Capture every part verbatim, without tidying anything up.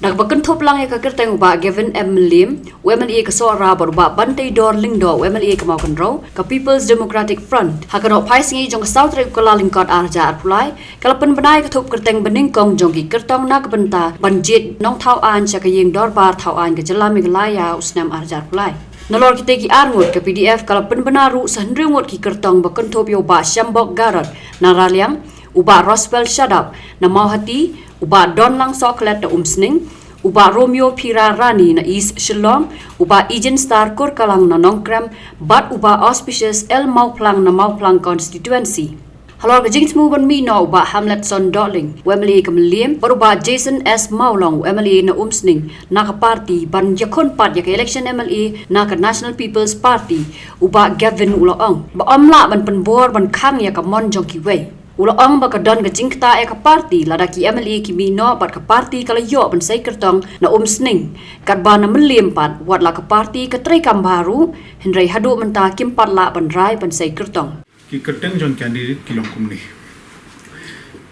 Kaba kynthup lang ïa ka kyrteng u Bah Gavin M Mylliem, u MLA ka Sohra, bad u Bah Banteidor Lyngdoh, u MLA ka Mawkynrew, ka People's Democratic Front. Ha ka Nohphaisngi jong ka saw tarik u Kyllalyngkot arhajar arphew lai, ka la pynbna ïa ka thup kyrteng banyngkong jong ki kyrtong na ka bynta ban jied nongthaw aiñ sha ka ïing dorbar thaw aiñ ka jylla Meghalaya u snem arhajar arphew lai. Nalor kitei ki ar ngut, ka PDF ka la pynbna ruh sa hynriew ngut ki kyrtong ba kynthup ïa u Bah Shambok Garod na Raliang, u Bah Roswell Shadap na Mawhati, u Bah Donlang Sohkhlet na Umsning, u Bah Romeo Phira Rani na East Shillong, u Bah Ijenstar Kurkalang na Nongkrem, bad u Bah Auspicious L Mawphlang na Mawphlang Constituency. Halor ka jingsngew ban mih noh u Bah Hamletson Dohling, u MLA ka Mylliem, bad u Bah Jason S Mawlong, u MLA na Umsning, na ka party ban ïakhun pat ïa ka election MLA na ka National People's Party, u Bah Gavin u la ong ba ym lah ban pynbor ban khang ïa ka mon jong kiwei. U la ong ba ka don ka jingktah ïa ka party lada ki MLA ki mih noh bad ka party ka la ïoh ban sei kyrtong na Umsning, katba na Mylliem pat, wat la ka party ka treikam bha ruh, hynrei haduh mynta kim pat lah ban rai ban sei kyrtong. Ki kyrteng jong candidate ki long kumne: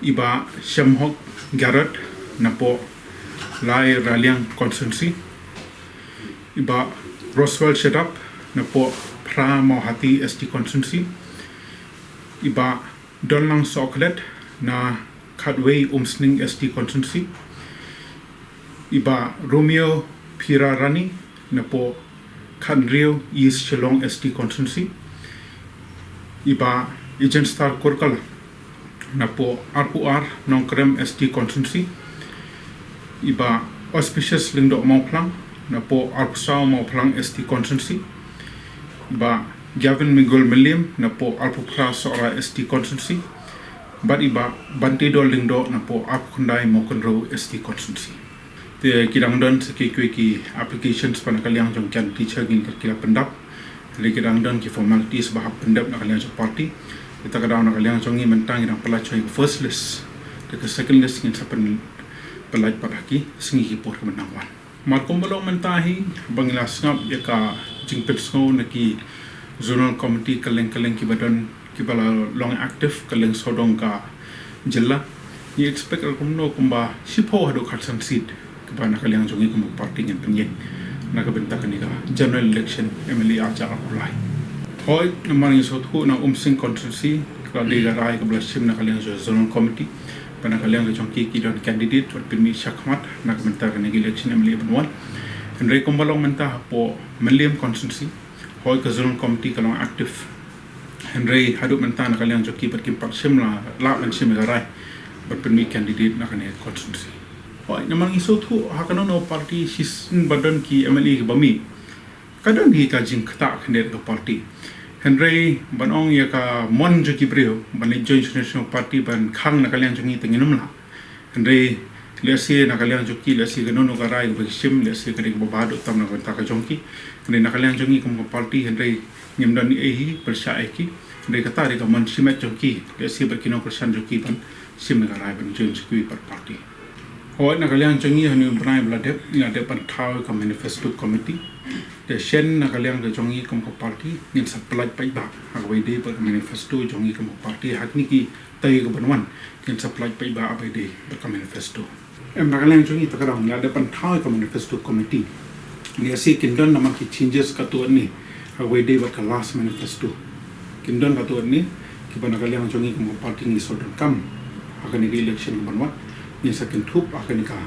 i Bah Shemhok Garod napoh lai Raliang constituency, i Bah Roswell Shadap napoh phra Mawhati ST constituency, i Bah Donlang Sohkhlet na khatwei Umsning ST constituency, i Bah Romeo Phira Rani napoh khathynriew East Shillong ST constituency, i Bah Ijenstar Kurkalang napoh arphew ar Nongkrem ST constituency, i Bah Auspicious Lyngdoh Mawphlang napoh arphew saw Mawphlang ST constituency, i Bah Gavin Miguel Mylliem napoh arphew phra Sohra ST constituency, bad i Bah Banteidor Lyngdoh napoh arphew khyndai Mawkynrew ST constituency. Te ki dang don sa kiwei ki applications ba na ka liang jong candidate ngin ki la pyndap. Te ki dang don ki formalities ba hap pyndap na ka liang jong party. Te kata ka daw na ka liang jong ngi mynta ngi dang pyllait jong ngi first list. Te ka second list ngin sa pyn-, pyllait pat ha ki sngi ki por kiban dang wan. Mar kumba long mynta hi, ba ngi la sngap ïa ka jingpynsngew na ki zonal committee kylleng kylleng kiba don, kiba la long active kylleng sawdong ka jylla. Ngi expect ruh kumno kumba shiphew haduh khatsan seat kiba na ka liang jong ngi kum ka party ngin pynïeng na ka bynta kane ka general election MLA arhajar arphew lai. Hooid, namar ngi sngewthuh na Umsning constituency ka la dei ka rai kaba la shim na ka liang jong zonal committee ba na ka liang ka jong ki ki don candidate ban pynmih shakhmat na ka bynta kane ka election MLA ban wan. Hynrei kumba long mynta hapoh Mylliem constituency, hooid ka zonal committee ka long active. Hynrei haduh mynta na ka liang jong ki pat kim pat shim la, lah ban shim ïa ka rai ban pynmih candidate na kane ka constituency. Hooid, namar ngi sngewthuh ha kano kano party shisien ba don ki MLA kiba mih, ka don hi ka jingktah khyndiat ka party. Hynrei ban ong ïa ka mon jong ki briew ban leit join sha national party ban khang na ka liang jong ngi te ngin ym lah. Hynrei lehse na ka liang jong ki, lehse kano kano ka rai kaba ki shim, lehse ka dei kaba bha haduh tam na ka bynta ka jong ki. Hynrei na ka liang jong ngi kum ka party, hynrei ngim don ei ei hi pyrshah ïa ki. Hynrei kata dei ka mon shimet jong ki, lehse bad ki nongkyrshan jong ki ban shim ïa ka rai ban join sha kiwei pat party. Hooid, na ka liang jong ngi ha une u bnai ba la dep, ngi la dep ban thaw ïa ka manifesto committee. Te shen na ka liang ka jong ngi kum ka party ngin sa pyllait paidbah ha kaba ïadei bad ka manifesto jong ngi kum ka party ha kine ki taïew kiban wan. Ngin sa pyllait paidbah ha kaba ïadei bad ka manifesto. Em, na ka liang jong ngi te ka daw ngi la dep ban thaw ïa ka manifesto committee. Lehse kin don namar ki changes katto katne ha kaba ïadei bad ka last manifesto. Kin don katto katne kiba na ka liang jong ngi kum ka party ngi shu donkam ha kane ka election kaban wan. Ngin sa kynthup ha kane ka,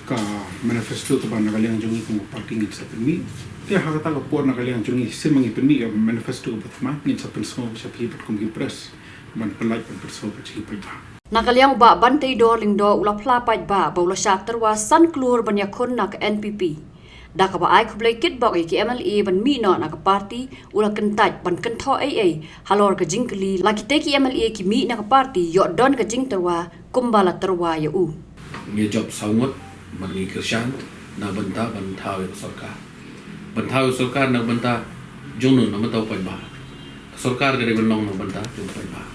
ka manifesto kaba na ka liang jong ngi kum ka party ngin sa pynmih. Te ha kata ka por na ka liang jong ngi shisien ba ngi pynmih ka manifesto kaba thymmai ngin sa pynsngew sha phi pat kum ki press ban pyllait ban pynsngew pat sha ki paidbah. Na ka liang u Bah Banteidor Lyngdoh u la phla paidbah ba u la shah tyrwa san klur ban ïakhun na ka NPP, da kaba ai khublei kitbok ïa ki MLA ban mih noh na ka party. U la kyntait ban kynthoh ei ei halor ka jingkylli la kitei ki MLA ki mih na ka party ïoh don ka jingtyrwa kumba la tyrwa ïa u. Ngi jop saw ngut bad ngi kyrshan na bynta ban thaw ïa ka sorkar. Ban thaw ïa ka sorkar na bynta jong no? Na bynta u paidbah. Ka sorkar ka dei ban long na bynta jong u paidbah.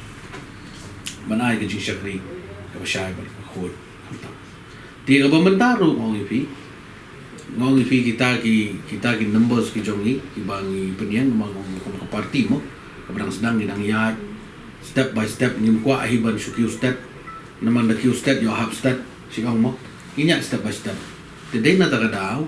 Ban ai ka jingshakri kaba shai bad kaba khuid khamtam. Te kaba mynta ruh nga ong ïa phi, nga ong ïa phi kita ki, kita ki numbers ki jong ngi kiba ngi pynïeng, namar nga ong kum ka party mo, kaba dang sdang ngi dang ïaid step by step, ngim kwah hi ban shu kiew stet. Namar da kiew stet ïoh hap stet, shu ong mo. Ngi ïaid step by step. Te dei na kata ka daw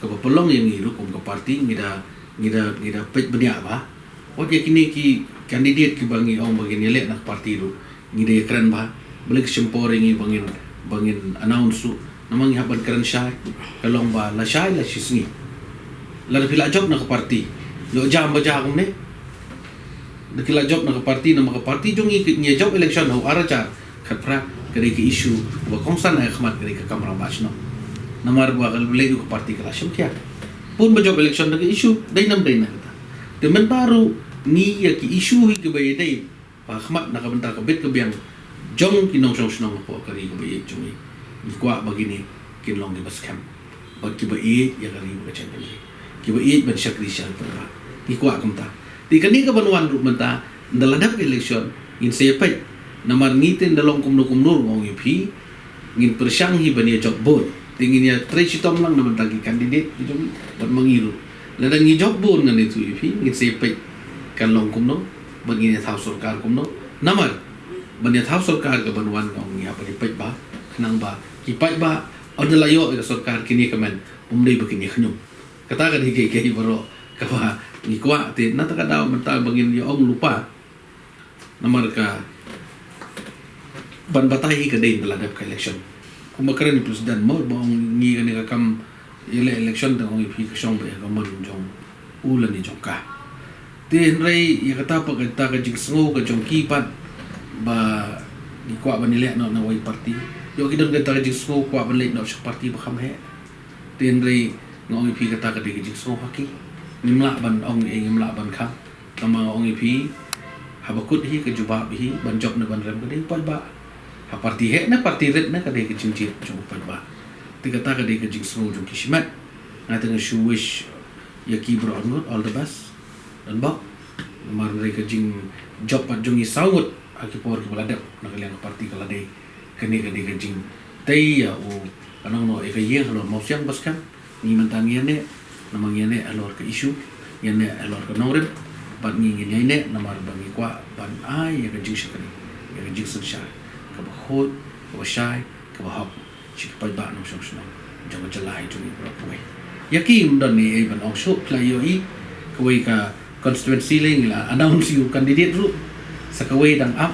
kaba pynlong ïa ngi ruh kum ka party ngi da, ngi da, ngi da peit bniah ba wat ïa kine ki candidate kiba ngi ong ba ngin ïaleh na ka party ruh ngi da ïakren ba balei ka shim por ïa ngi ba ngin, ba ngin announce ruh. Namar ngi hap ban kren shai, ka long ba la shai la shi sngi. Lada phi la jop na ka party, ïoh jam ba jia kumne. Da ki la jop na ka party, namar ka party jong ngi, ngi jop election ha u ar hajar khatphra, ka dei ka issue ba kongsan ha khmat ka dei ka kam rangbah shnong. Namar ba ka lei ka party ka la shim khia. Pun ba jop election da ka issue dei nam dei na kata. Te mynta ruh ngi ïa ki issue hi kiba ïadei ba khmat na ka bynta ka bit ka biang jong ki nongshong shnong hapoh ka ri kaba ïeit jong ngi. Ngi kwah ba kine kin long kiba skhem bad kiba ïeit ïa ka ri bad ka jaitbynriew, kiba ïeit ban shakri sha ka paidbah. Ngi kwah kumta. Te kane kaban wan ruh mynta, ynda la dep ka election ngin sa ïa peit. Namar ngi te ynda long kumno kumno ruh nga ong ïa phi, ngin pyrshang hi ban ïa jop bun. Te ngin ïa trei shitom lang na bynta ki candidate ki jong ngi bad ma ngi ruh. Lada ngi jop bun ngan ïathuh ïa phi, ngin sa ïa peit kan long kumno bad ngin ïa thaw sorkar kumno. Namar ban ïa thaw sorkar kaban wan nga ong ngi hap ban ïa peit ba, khnang ba ki paidbah ynda la ïoh ïa ka sorkar kin ïa kmen, ym dei ba kin ïa khñium. Kata ka dei ka, ka hi baroh kaba ngi kwah. Te na kata ka daw mynta ba ngin ïa ong lypa. Namar ka ban batai hi ka dei ynda la dep ka election. Kumba kren u president mo ba ong ngi kane ka kam ïaleh election te ong ïa phi ka shong ba ïa ka mon jong u lane jong ka. Te hynrei ïa kata pat kata ka jingsngew ka jong ki pat ba ngi kwah ban ïaleh noh na wei party. Ïoh ki don kata ka jingsngew kwah ban leit noh sha party ba kham heh. Te hynrei nga ong ïa phi kata ka dei ka jingsngew ha ki. Ngim lah ban ong ei, ngim lah ban kham. Tangba nga ong ïa phi, haba kut hi ka jubab hi ban jop ne ban rem ka dei u paidbah. Ha party heh ne party rit ne ka dei ka jingjied jong u paidbah. Te kata ka dei ka jingsngew jong ki shimet. Nga te nga shu wish ïa ki baroh ngut all the best. Don bok. Namar hynrei ka jingjop pat jong ngi saw ngut ha ki por kiba la dep na ka liang ka party ka la dei. Kane ka dei ka jingtei ïa u, ka nongno ïa ka ïing halor mawsiang ba skhem. Ngi mynta ngi ïaneh, namar ngi ïaneh halor ka issue, ngi ïaneh halor ka nongrim, bad ngi ngin ïaineh namar ba ngi kwah ban ai ïa ka jingshakri, ïa ka jingsynshar kaba khuid, kaba shai, kaba hok sha ki paidbah nongshong shnong jong ka jylla jong ngi baroh kawei. Ïa ki ym don ei ei ban ong shuh, phi la ïohi kawei ka constituency lei ngi la announce ïa u candidate ruh sa kawei dang ap.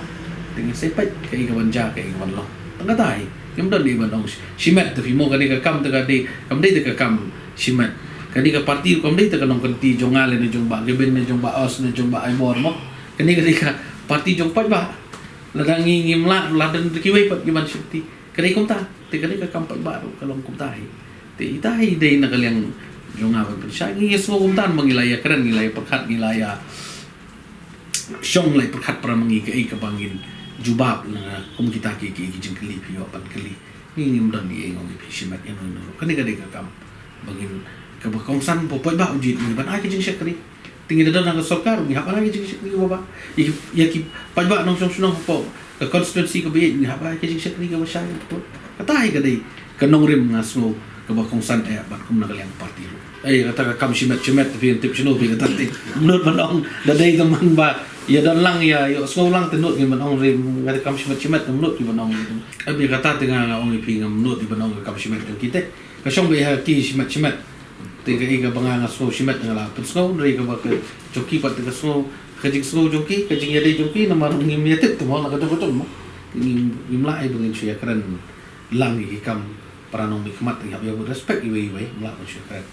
Te ngin sa peit kaei kaban jia, kaei kaban long. Tang kata hi, ngim don ei ban ong shi-, shimet te phi mo, kane ka kam te ka dei, kam dei te ka kam shimet. Kane ka party ruh kam dei te ka nongkynti jong nga lane jong Bah Kevin ne jong Bah Os ne jong Bah Aibor mo. Kane ka dei ka party jong paidbah. Lada ngi ngim lah, la don kiwei pat kiban shakti. Ka dei kumta, te ka dei ka kam paidbah ruh ka long kumta hi. Te ita hi dei na ka liang jong nga ban pynshai, ngi ïa sngew kumta ba ngi la ïa kren, ngi la ïa pyrkhat, ngi la ïa shong, la ïa pyrkhat para ma ngi kaei kaba ngin jubab na kum kita ki, ki, ki jingkylli phi ïoh ban kylli. Ngi ngim don ei ei nga ong ïa phi shimet ïano ïano ruh. Kane ka dei ka kam ba ngin, kaba kongsan ba u paidbah u jied ngi ban ai ka jingshakri. Te ngi da don ha ka sorkar, ngi hap ban ai ka jingshakri kaba bha. Ïa ki, ïa ki paidbah nongshong shnong hapoh ka constituency kaba ïeit ngi hap ban ai ka jingshakri kaba shai. Kata hi ka dei ka nongrim nga sngew kaba kongsan eh bad kum na ka liang party ruh. Ei, kata ka kam shimet shimet, phi tip shano phi kata te. Ym nud ban ong, da dei tang man ba ïa don lang, ïa ïohsngew lang te nud ngin ban ong rim, kata ka kam shimet shimet ym nud ki ban ong. Ei, kata te nga, nga ong ïa phi ngam nud ki ban ong ka kam shimet jong ki te. Ka shong ba ïa ki shimet shimet. Te kaei kaba nga, nga sngew shimet nga la pynsngew, hynrei kaba ka jong ki pat te ka sngew, ka jingsngew jong ki, ka jingïadei jong ki, namar ngim ïatip te mo, la ka jong ka jong mo. Ngim, ngim lah ei ba ngin shu ïakren lang ïa ki kam para nongmihkhmat, ngi hap ïa bud respect iwei iwei, ngim lah ban shu ïakren.